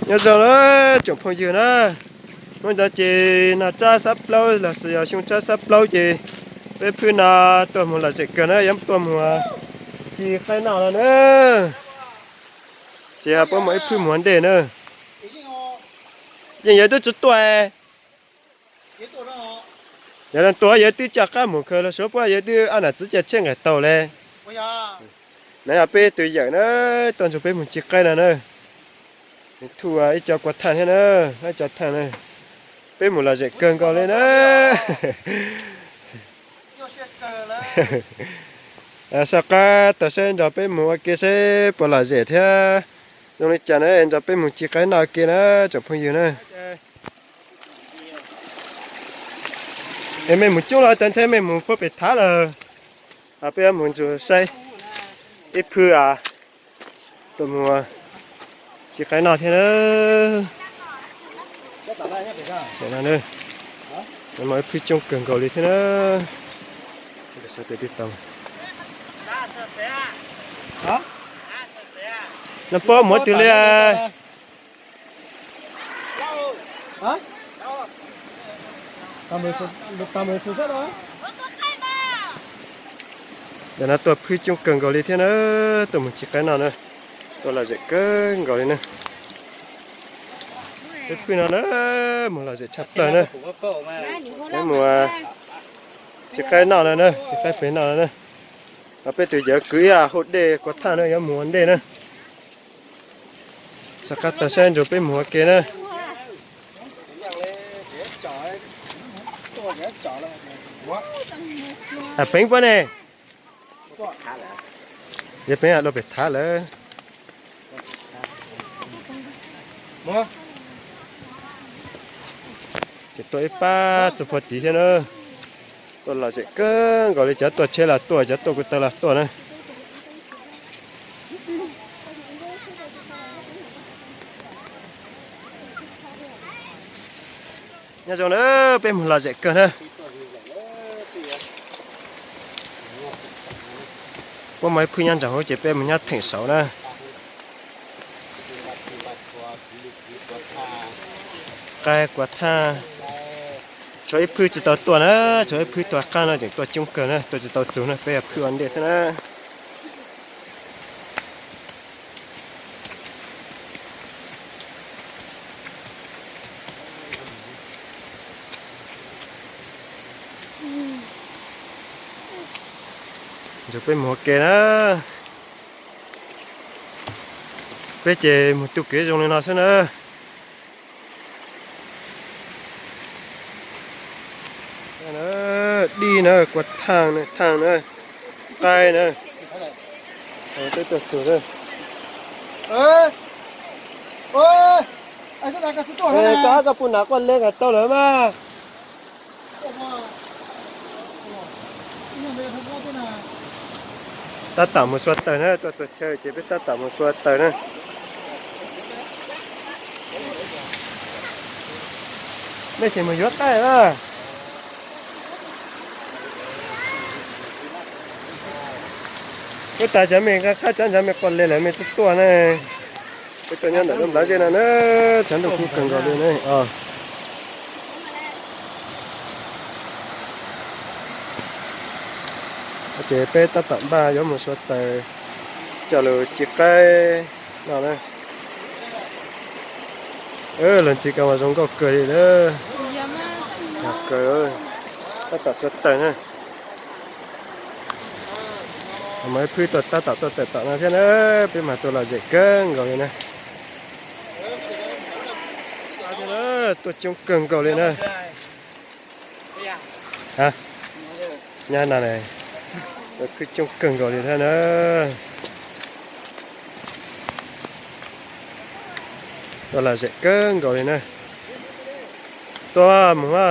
Nyob zoo na tsoom phooj ywg na, hnub no ces nag tsab sab plaub los sis yog xyoo tsab sab plaub ces peb phwj no tuaj mus lom zem kawg na, yuav tuaj mus ci qaib noj no na. Ces ho puab muaj ib phwj mus ua ntej na. Yeej yog twb tsis tuaj. Yog tuaj yog twb coj qab mus khaws los suav puab yog twb ab nam txiv caj tsheb nqes tau le. Na yog peb tus yawm na, tuaj nrug peb mus ci qaib no na. Thuj ib co kua thaaj thiab na, ib co thaaj na. Peb mus lom zem kawg nkaus li na. Soj qab tag saib nrog peb mus ua ke saib puas lom zem thiab zoo li cas na, nrog peb mus ci qaib noj ke na tsoom phooj ywg na. Es mej mus coob los tas ntshai mej mus puag pem thav lawm. Peb mus nrug saib ib phwj tuaj mus ci qaib noj thiab na. Ib phwj coob kawg nkaus li thiab na. Noj pob muav twg li. Ntawm no tuaj phwj coob kawg nkaus li thiab na, tuaj mus ci qaib noj na, tuaj lom zem kawg nkaus li na. Peb phwj no na, mus lom zem tshaj plaws na, mus ci qaib noj no na, ci qaib pem noj no na. Peb tus yawm kwv ib hauv dej kua thaaj na yuav mus ua ntej na. Soj qab tag saib nrug peb mus ua ke na. Peev puab ne, yog peev luag pem thav lawm. Ces tuaj ib pab txug puag tid thiab na. Tuaj lom zem kawg nkaus li, cov tuaj tsheb los tuaj, cov tuaj ko taw los tuaj na. Nyob zoo na, peb mus lom zem kawg na. Puab muaj ib phwj nyob ntawm hauv ces peb mus nyob theem saud na. Qaib kua thaaj. Tshuav ib phwj tsis tau tuaj na, tshuav ib phwj tuaj qab no tseem tuaj coob kawg na, tuaj tsis tau txug na, peb yog phwj ua ntej xwb na. Nrug peb mus ua ke na. Peb ces mus tug kev zoo li no xwb na. Dib na, kua thaaj na, thaaj na, qaib na. Peb tuaj txug. Koj, koj puj nam quaj le nqes tau lawm mas. Tab tom mus sua taws na, tuaj txog chaw ces peb tab tom mus sua taws na. Mej tseem mus yuav qaib na. Peb tas cov mej nqa qab tsav ntshai mej quaj le lawm mej tsi tuaj na. Peb tuaj nyob ntawm lub nplawv zeb no na, tshav ntuj kub kawg nkaus li na. Ces peb tab tom npaj yuav mus sua taws coj lug ci qaib no na. Lug ntxiv kas mas zoo nkauj kawg li lawm. Tab tom sua taws na. Mas ib phwj tuaj tab tom tuaj tawm tom no thiab na, peb mas tuaj lom zem kawg nkaus li na. Tuaj coob kawg nkaus li na. Nyab no, tuaj coob kawg nkaus li thiab na. Tuaj lom zem kawg nkaus li na. Tuaj mus a.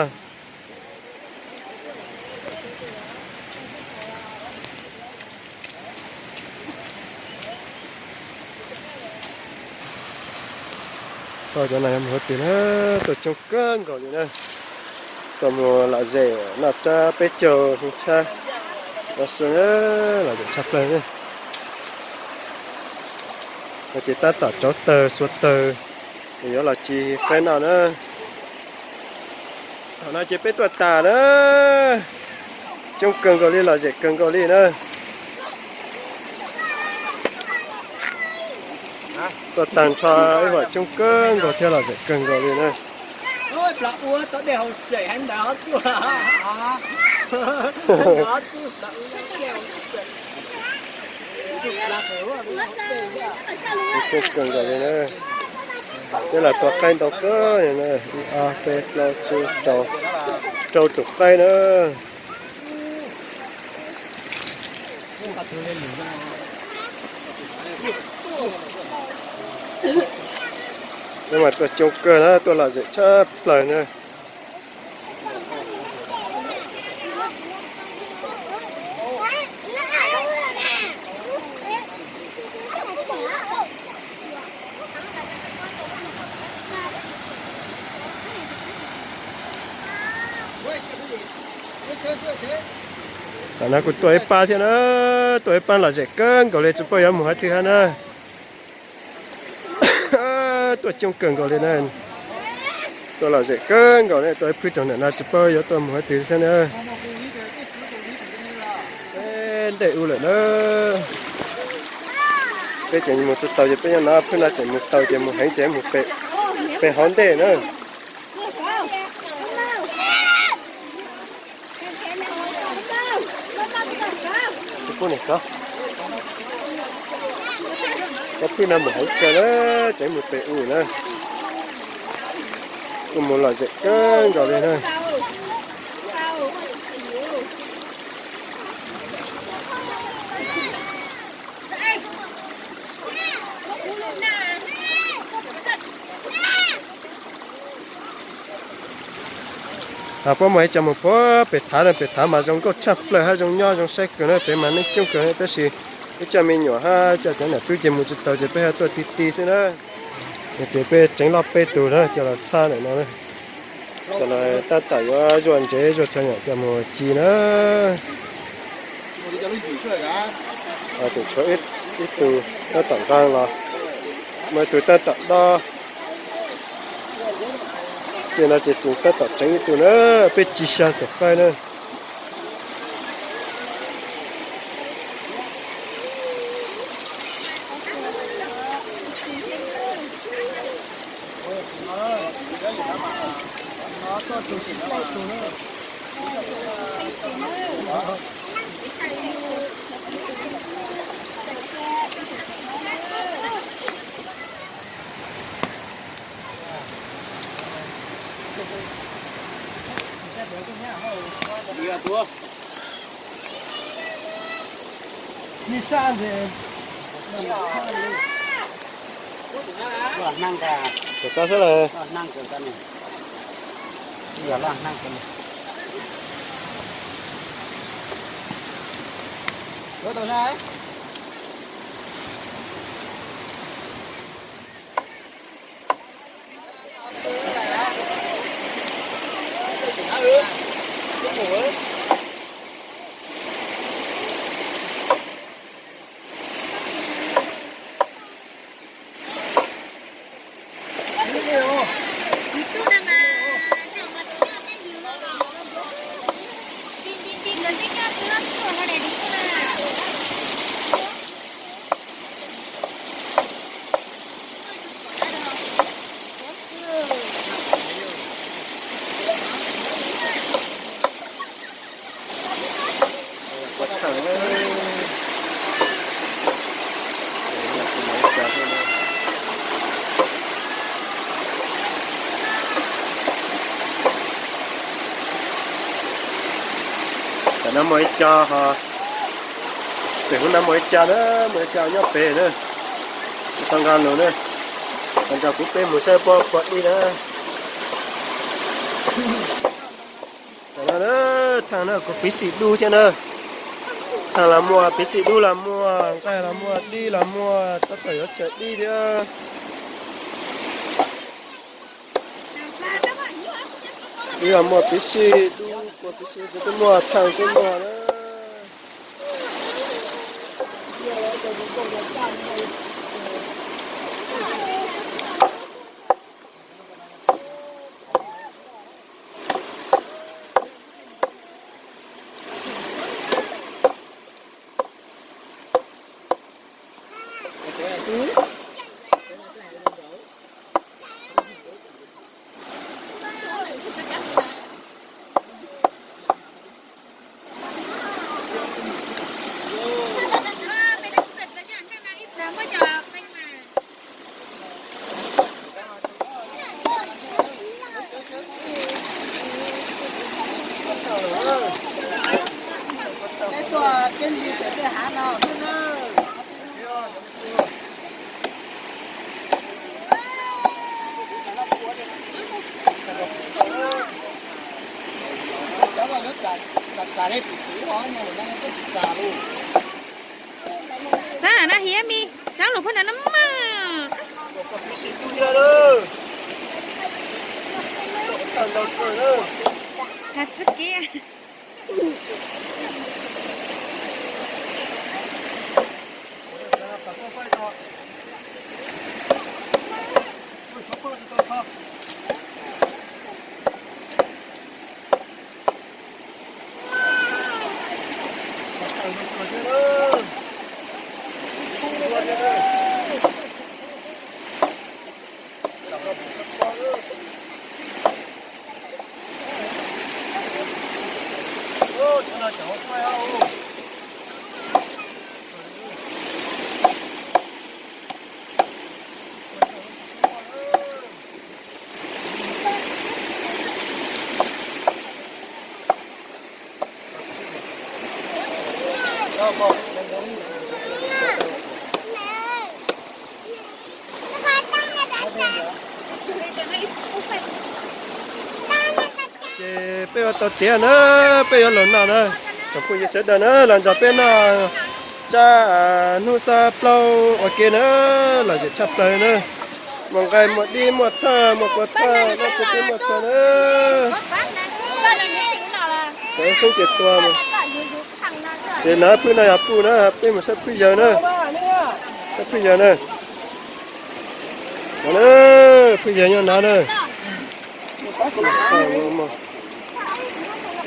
Cov no yog mus ua twg na, tuaj coob kawg nkaus li na. Tuaj mus lom zem noj tsab peb caug xyoo tshab no xwb, lom zem tshaj plaws na. Ces tab tom rauv taws sua taws, Yuav los tsis qaib noj na. Thaum no ces peb tuaj tas na. Coob kawg nkaus li, lom zem kawg nkaus li na. Tuaj tag nrho ib vuag coob kawg nkaus thiab lom zem kawg nkaus li na. Coob kawg nkaus li na. Peb los tua qaib ntau kawg, ib ob peb plaub tsib rau, rau tus qaib na. Peb mas tuaj coob kawg na, tuaj lom zem tshaj plaws na. Tam no kuv tua ib pab thiab na, tua ib pab lom zem kawg nkaus li, tsis paub yuav mus haiv twg hab na. Tuaj coob kawg nkaus li na. Tuaj lom zem kawg nkaus li, tua ib phwb rau ntawm no tsis paub yuav tuaj mus haiv twg thiab na. Peb nte u lawm na. Peb tseem mus tsis taus ces peb nyob no, phwb no tseem mus taus ces mus heev ces mus pem, pem hauv ntej na. Tsis pub niam kov. Cov phwj no mus heev kawg na, tseem mus pem u na. Kuj mus lom zem kawg nkaus li na. Puab muaj ib co mus puag pem thav na, pem thav mas zoo nkauj tshaj plaws hab zoo nyob zoo saib kawg na, pem mas neeg coob kawg tab sis ib co me nyuam hab cov cov nam tub ces mus tsis taus ces peb ho tuaj ti ti xwb na. Ces peb tseev loj peb tug na coj los txhab ntawm no, coj los tab tom yuav zuaj ntsev zuaj txhua yam coj mus ci na. Tseem tshuav ib tug tab tom nqaa los, muaj ib tug tab tom dob. Ces no ces tseem tab tom tseev ib tug na, peb ci xya tus qaib na. Tam no muaj ib co ho, pem hub no muaj ib co na, muaj ib co nyob pem na, tsis tau nqa lus na, nrog kuv peb mus saib puab puas dib na. Tam no na, thaaj no kuv piv xim dub thiab na. Thaaj los muaj, piv xim dub los muaj, nqaij los muaj, dib los muaj, tab tom yuav tsawg dib thiab. Dib los muaj, piv xim dub, kua piv xim dub twb muaj, thaaj twb muaj na. Txav na hiab mi, txav lus phoj na na mas. Tsis kiv. Ces peb ua tau tiav na, peb yuav los noj na. Tsoom phooj ywg sawv daws na, los nrog peb noj tsab hnub xab plaub ua ke na, lom zem tshaj plaws na. Muaj nqaij muaj dib muaj thawj muaj kua thawj, noj tsis tib muaj txog na. Cov xeeb ces tua mas. Ces no phwj no yog puj na, peb mus saib phwj yawg na. Saib phwj yawg na. Phwj yawg nyob no na.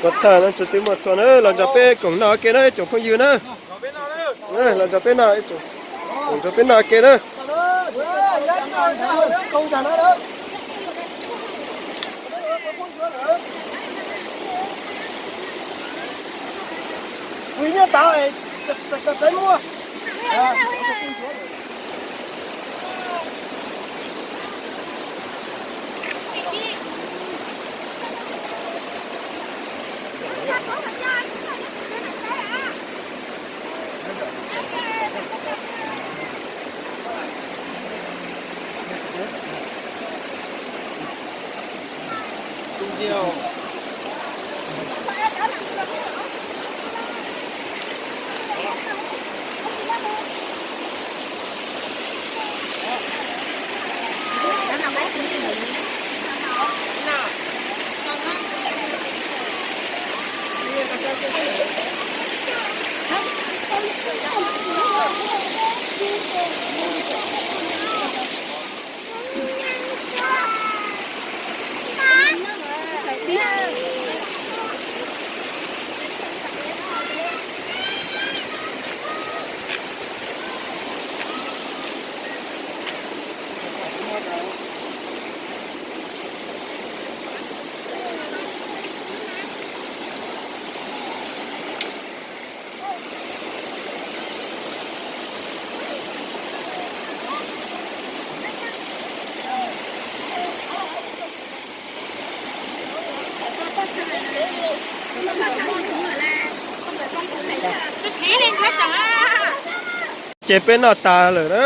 Kua thawj no tsis tib muaj txog na, los nrog peb koom noj ua ke na tsoom phooj ywg na. Los nrog peb noj, nrog peb noj ua ke na. Ces peb noj tas lawm na,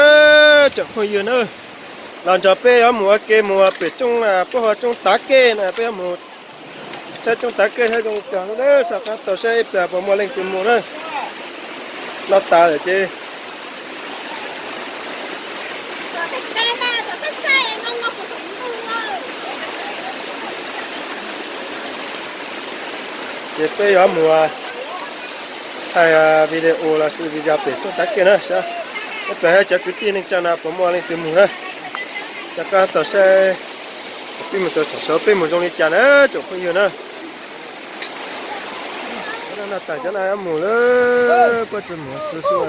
tsoom phooj ywg na, los nrog peb yuav mus ua ke mus pem roob, pub hua roob Tav Kej na, peb yuav mus saib roob Tav Kej saib zoo li cas na, soj qab taug saib ib pliag puas muaj leej twg mus na. Noj tas lawm ces ces peb yuav mus thaij video los sis video pem roob Tav Kej na saib ib pliag cov kwv tij neej tsa no puas muaj leej twg mus na. Soj qab taug saib peb mus tau saum saud peb mus zoo li cas na tsoom phooj ywg na. Cov no noj tas cov no yuav mus lawm, puab tsis mus xwb xwb.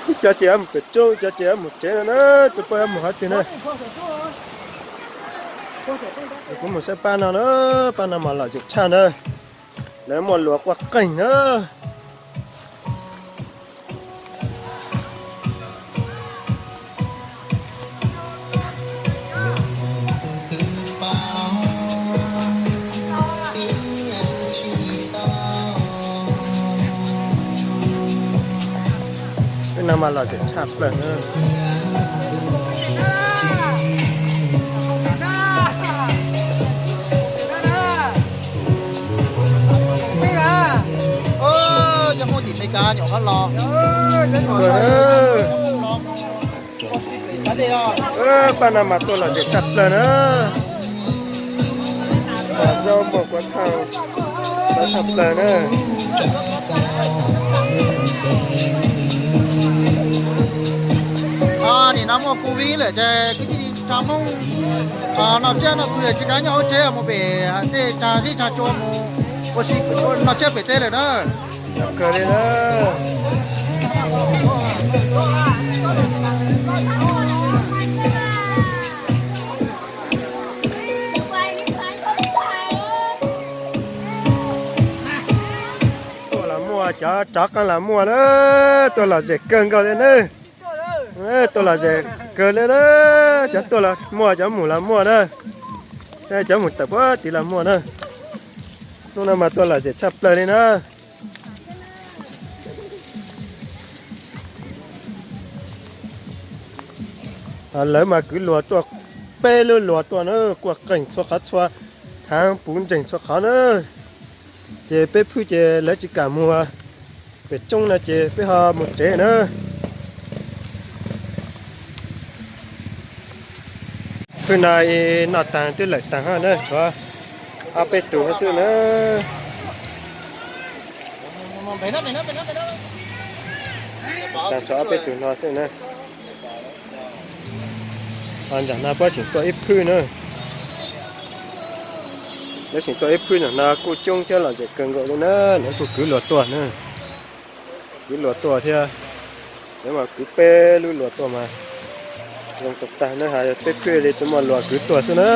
Ib co ces yuav mus pem roob, ib co ces yuav mus tsev no na, tsis paub yuav mus qhov twg na. Kuv mus saib pab no na, pab no mas lom zem tshaj na. Lawv muaj luas quaj qeeg na. Mas lom zem tshaj plaws na. Paj no mas tuaj lom zem tshaj plaws na. Zaub mov kuav thaj, tshaj plaws na. Nim no muaj covid lawm ces kwv tij neej tsa Hmoob noj tsiab noj txhuv tsis kav nyob hauv tsev, mus pem tej tsag zeb tsag tsua mus ua si noj tsiab pem teb lawm na. Kawg li na. Tuaj los muaj, cov rov qab los muaj na. Tuaj lom zem kawg nkaus li na. Tuaj lom zem kawg li na. Cov tuaj los muaj, cov mus los muaj na. Cov mus tawm puag tid los muaj na. Hnub no mas tuaj lom zem tshaj plaws li na. Lawv mas kwv luas tuaj, peb lub luas tuaj na, kuaj qeeg txhua qhov txhua, thaav puv ntseeg txhua qhov na. Ces peb phwj ces lawv tsis kam mus pem roob no ces peb ho mus tsev na. Phwj no noj taag twb lawm taag na, tshuav ob peb tug xwb na. Taag tshuav ob peb tug no xwb na. Ho nram no puab tseem tuaj ib phwj na. Lawv tseem tuaj ib phwj nram no kuj coob thiab lom zem kawg nkaus li na, lawv kuj kwv luas tuaj na. Kwv luas tuaj thiab. Lawv mas kwv peb lub luas tuaj mas zoo tag tag na, has peb phwj li tsuas muaj luas kwv tuaj xwb na.